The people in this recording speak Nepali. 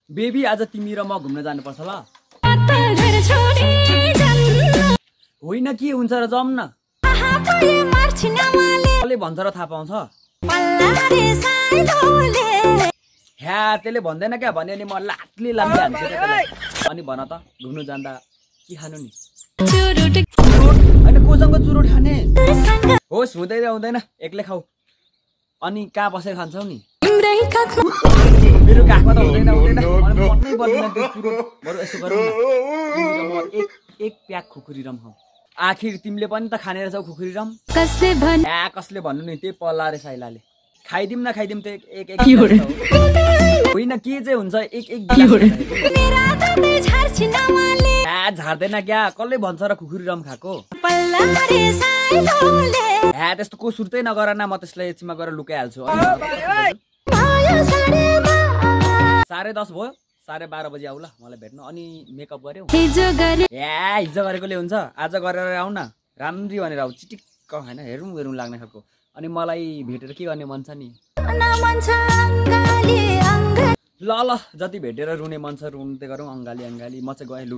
बेबी आज तिमी र म घुम्न जानुपर्छ ल। होइन के हुन्छ र जाऊँ न। कसले भन्छ र थाहा पाउँछ? ह्या त्यसले भन्दैन क्या, भन्यो नि म लातले लाम्दै हान्छु क्या त्यसलाई। अनि भन त घुम्नु जाँदा के खानु नि? होइन कोसँग चुरोट खाने? होस् हुँदैन हुँदैन एक्लै खाऊ। अनि कहाँ बसेर खान्छौ नि? मेरो काखमा त हुँदैन हुँदैन मनै पर्दैन त्यो चुरोट। बरु यसो गरौँ न, तिमी र म एक प्याक खुकुरीरम खाऊ। आखिर तिमीले पनि त खाने रहेछौ खुकुरीरम। कसले भन्नु नि, त्यही पल्ला रे साइलाले। खाइदिउँ न खाइदिउँ त एक होइन के चाहिँ हुन्छ एक झार्दैन क्या, कसले भन्छ र खुकुरीरम खाएको? त्यस्तो को सुर्तै नगर न, म त्यसलाई एकछिनमा गएर लुकाइहाल्छु। 10:30 भयो, 12:30 बजी आऊ ल मलाई भेट्नु। अनि मेकअप गर्यौ? हिजो गरेकोले हुन्छ, आज गरेर आऊ न। राम्री भनेर आऊ, चिटिक्क होइन हेरौँ लाग्ने खालको। अनि मलाई भेटेर के गर्ने मन छ नि? ल जति भेटेर रुने मन छ रुन्दै गरौँ। अङ्गाली म चाहिँ गएँ।